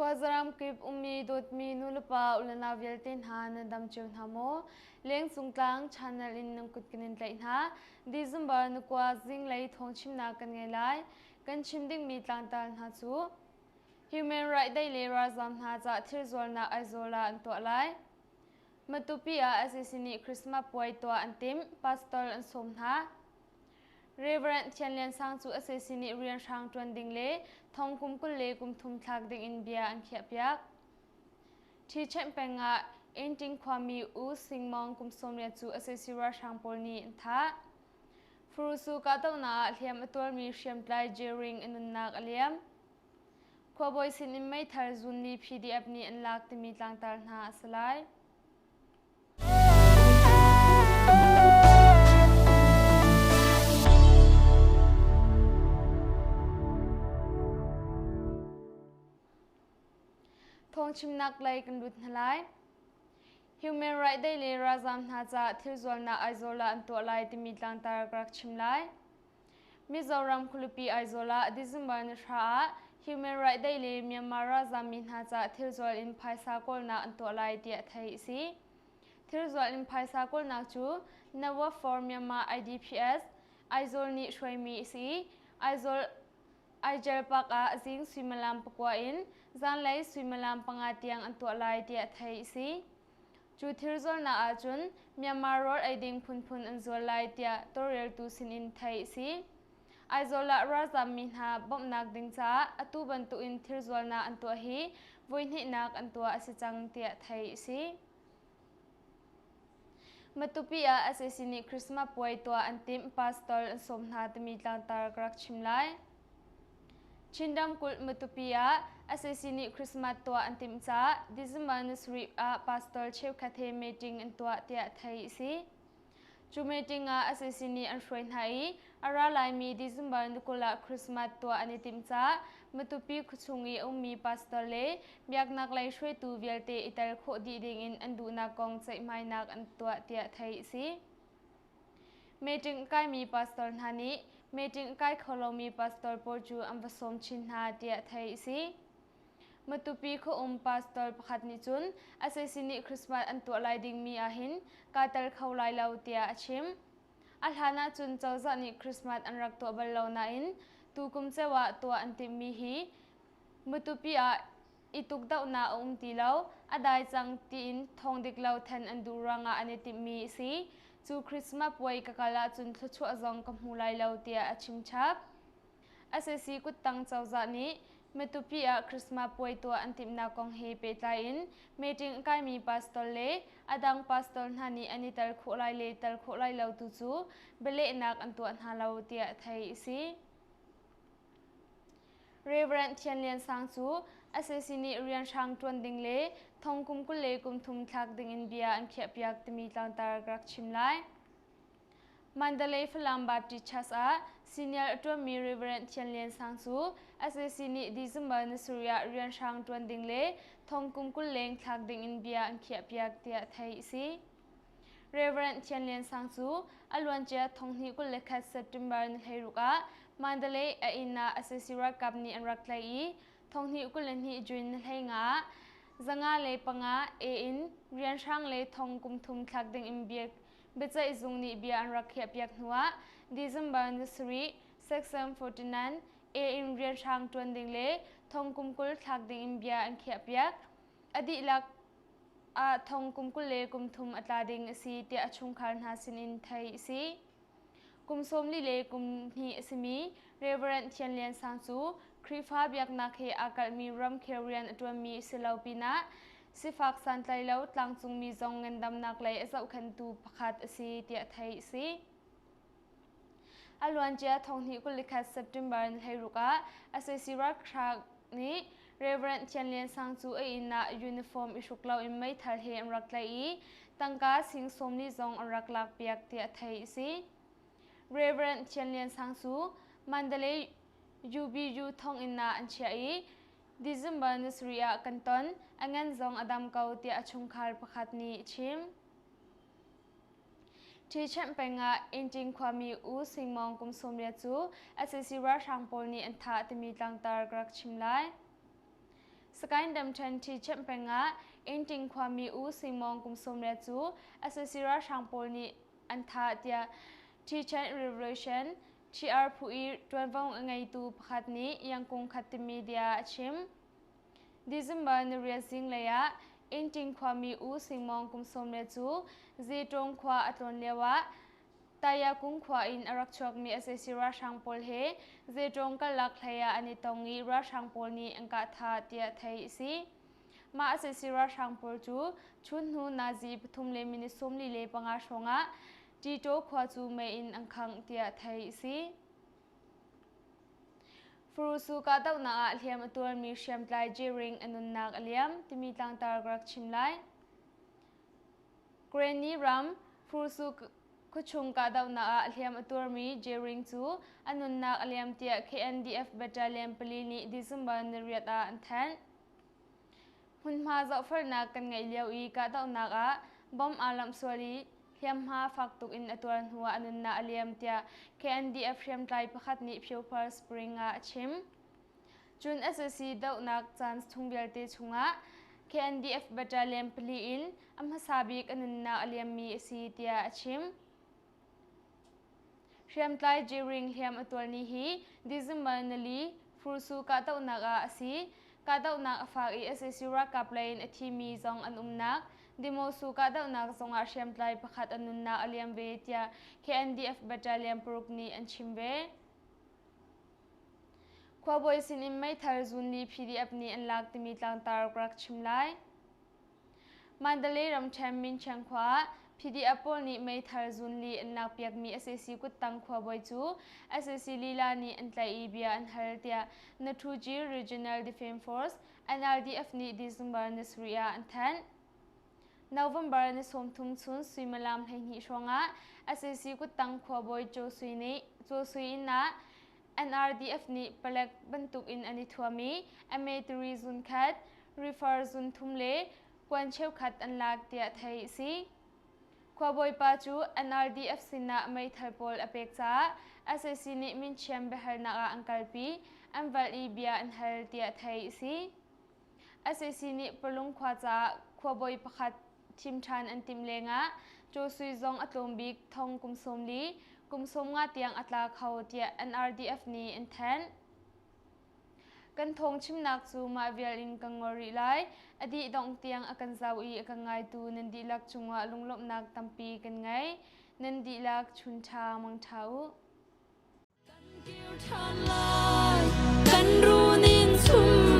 Khuazaram kip ummi dawtmi nulepa ulenau vialte hna nan dam cio hna maw? Lengcung tlang channel in nan kut kan in tlaih hna. December nukua zinglei thawngchimnak kan ngei lai. Kan chim dingmi tlangtar hna cu Human Right Day le ralzaam hna cah thil zualnak Aizawl ah an tuah lai. Matupi ah sac nih Christmas puai tuah an timh, pastor an sawm hna. Reverend Thian Lian Sang cu sac nih rianhrang ṭuan ding le thong kum 20 le kum thum thlak ding in bia an khiahpiak. Ṭhichenh peng ah Inting khuami U Sing Mawng kum 18 cu sac ralhrang pawl nih an thah. Furusu kahdohnak ah hliam a tuarmi hriamtlai Jering a nunnak a liam. Khuabawi sin in meithal zunli PDF nih an lak timi tlangtar hna a si lai. Thawngchimnak lei kan lut hna lai. Human Right Day le ralzaam hna caah thil zualnak Aizawl ah an tuah lai timi tlangtar ka rak chim lai. Mizoram khualipi Aizawl ah December ni hra ah Human Right Day le Myanmar ralzaammi hna caah thilzual in phaisa kawlnak an tuah lai tiah theih a si. Thilzual in phaisa kawlnak cu Network for Myanmar IDPS, Aizawl nih hruaimi a si i Aizawl Aijal Park ah zing suimilam 9 in zanlei suimilam 5 tiang an tuah lai tiah theih a si. Cu thil zualnak ahcun Myanmar rawl ei ding phunphun an zual lai tiah tawlreltu sinin theih a si. Aizawl ah ralzaammi hna bawmhnak ding caah atu bantukin thil zualnak an tuah hi voihnihnak an tuah a si cang tiah theih a si. Matupi ah sac nih Christmas puai tuah an timh pastor an sawm hna timi tlangtar ka rak chim lai. Chin ramkulh Matupi ah sac nih Christmas tuah an timh caah December ni sarih ah pastor cheukhat he meeting an tuah tiah theih a si. Cu meeting ah sac nih an hruai hna i a ra laimi December ni 20 ah Christmas tuah an i timh caah Matupi khuachung i a ummi pastor le biaknak lei hruaitu vialte i tel khawh dih dingin an duhnak kong ceihmainak an tuah tiah theih a si. Meeting kaimi pastor hna nih meeting kai kho lomi pastor pawl cu an va sawm chin hna tiah theih a si. Matupi khuaum pastor pakhat nih cun sac nih Christmas an tuah lai dingmi ahhin kaa tel kho lai lo tiah a chim. A hlan ahcun cozah nih Christmas an rak tuah bal lo nain tukum ceu ah tuah an timhmi hi Matupi ah i tukdohnak a um ti lo, a dai cang tiin thawng dik lo then an duh ruangah an i timhmi a si. Cu Christmas puai ka kal ahcun thluachuah zong ka hmu lai lo tiah a chim chap. Sac kuttang cozah nih Matupi ah Christmas puai tuah an timhnak kong he pehtlai in meeting a kaimi pastor le a dang pastor hna nih an i tel khawh lai le tel khawh lai lo tu cu bialehnak an tuah hna lo tiah theih a si. Reverend Thian Lian Sang cu sac nih rianhrang ṭuan ding le thong kum 23 thlak ding in bia an khiahpiak timi tlangtar ka rak chim lai. Mandalay Falam Baptist Church ah senior a ṭuanmi Reverend Thian Lian Sang cu sac nih December ni sarih ah rianhrang ṭuan ding le thong kum 20 leng thlak ding in bia an khiahpiak tiah theih a si. Reverend Thian Lian Sang cu a luancia 2021 September ni 16 ah Mandalay a inn ah sac ralkap nih an rak tlaih i 2022 June ni 15 ah 505 A in rianhrang le thong kum thum thlak ding in biaceih zung nih bia an rak khiahpiak hnuah December ni sarih Section 49 A in rianhrang ṭuan ding le thong kum 20 thlak ding in bia an khiahpiak. A dihlak ah thong kum 23 a tla ding a si tiah a chungkhar hna sinin theih a si. Kum 42 le kum hnih a simi Reverend Thian Lian Sang cu Khrihfa biaknak he aa kalhmi ramkhel rian a ṭuanmi a si lo pinah sifak santlai lo tlangcungmi zong ngandamnak lei a zohkhenhtu pakhat a si tiah theih a si. A luancia 2021 September ni 16 ah sac ralhrang nih Reverend Thian Lian Sang cu a inn ah uniform i hruk loin meithal he an rak tlaih i tangka sing 40 zong an rak lakpiak tiah theih a si. Reverend Thian Lian Sang cu Mandalay UBU thonginn ah an chiah i December ni sarih ah kan ton, a ngan zong a dam ko tiah a chungkhar pakhat nih a chim. Ṭhichenh peng ah Inting khuami U Sing Mawng kum 80 cu sac ralhrang pawl nih an thah timi tlangtar ka rak chim lai. Sagaing Ramṭhen Ṭhichemh peng ah Inting khuami U Sing Mawng kum 18 cu sac ralhrang pawl nih an thah tiah Ṭhichen Revolution TR phu i ṭuanvo a ngeitu pakhat nih Yangkung Khat media a chim. December niriat zinglei ah Inting khuami U Sing Mawng kum 18 cu Zetawng khua a tlawn lioah Tayakung khua in a rak chuakmi sac ralhrang pawl he Zetawng karlak hlei ah an i tong i ralhrang pawl nih an kah thah tiah theih a si. Mah sac ralhrang pawl cu chun hnu nazi pathum le minute 45 hrawngah Tito khua cu mei in an khangh tiah theih a si. Furusu kahdohnak ah hliam a tuarmi hriamtlai Jiring a nunnak a liam timi tlangtar ka rak chim lai. Granny ram Fursu khuachung kahdohnak ah hliam a tuarmi Jering cu a nunnak a liam tiah KNDF Battalion pali nih December niriat ah an thanh. Hmunhma zohfelnak kan ngeih lio i kahdohnak ah bomb aa lamh sual i hliamhma fak tuk in a tuar hnuah a nunnak a liam tiah KNDF hriamtlai pakhat nih Pyophar Spring ah a chim. Cun sac dohnak caan chung vialte chungah KNDF battalion pali in a hmasa bik a nunnak a liammi a si tiah a chim. Hriamtlai Jiring hliam a tualni hi December nali Fursu kahdohnak ah a si. Kahdohnak a fak i sac ralkap lei in a thimi zong an umnak Demosu kahdohnak zongah hriamtlai pakhat a nunnak a liam ve tiah KNDF battalion paruk nih an chim ve. Khuabawi sinin meithal zunli PDF nih an lak timi tlangtar ka rak chim lai. Mandalay ramṭhen Minchiang khua ah PDF pawl nih meithal zunli an lakpiakmi sac kuttang khuabawi cu sac lila nih an tlaih i bia an hal tiah Nathuji Regional Defence Force NRDF nih December ni sarih ah an thanh. November ni 30 chun suimilam 12 hrawngah sac kuttang khuabawi Chaw Sui nih Chaw Sui inn ah NRDF nih palek bantuk in an i thuam i MA3 zun khat, refer zun thum le kuan cheukhat an lak tiah theih a si. Khuabawipa cu NRDF sinah meithal pawl a pek caah sac nih minchiam biahalnak ah an kalpi, an valh i bia an hal tiah theih a si. Sac nih Palung khua caah khuabawi pakhat thim ṭhan an timh lengah Caw Sui zong a tlawm bik thong kum 40, kum 50 tiang a tla kho tiah NRDF nih an thanh. Kan thawng chimnak cu mah vial in kan ngol rih lai. A dih dongh tiang a kan zau i a kan ngaitu nan dihlak cungah lunglawmhnak tampi kan ngei. Nan dihlak chun ṭha mang ṭha u. Kan kir ṭhan lai, kan runin chum.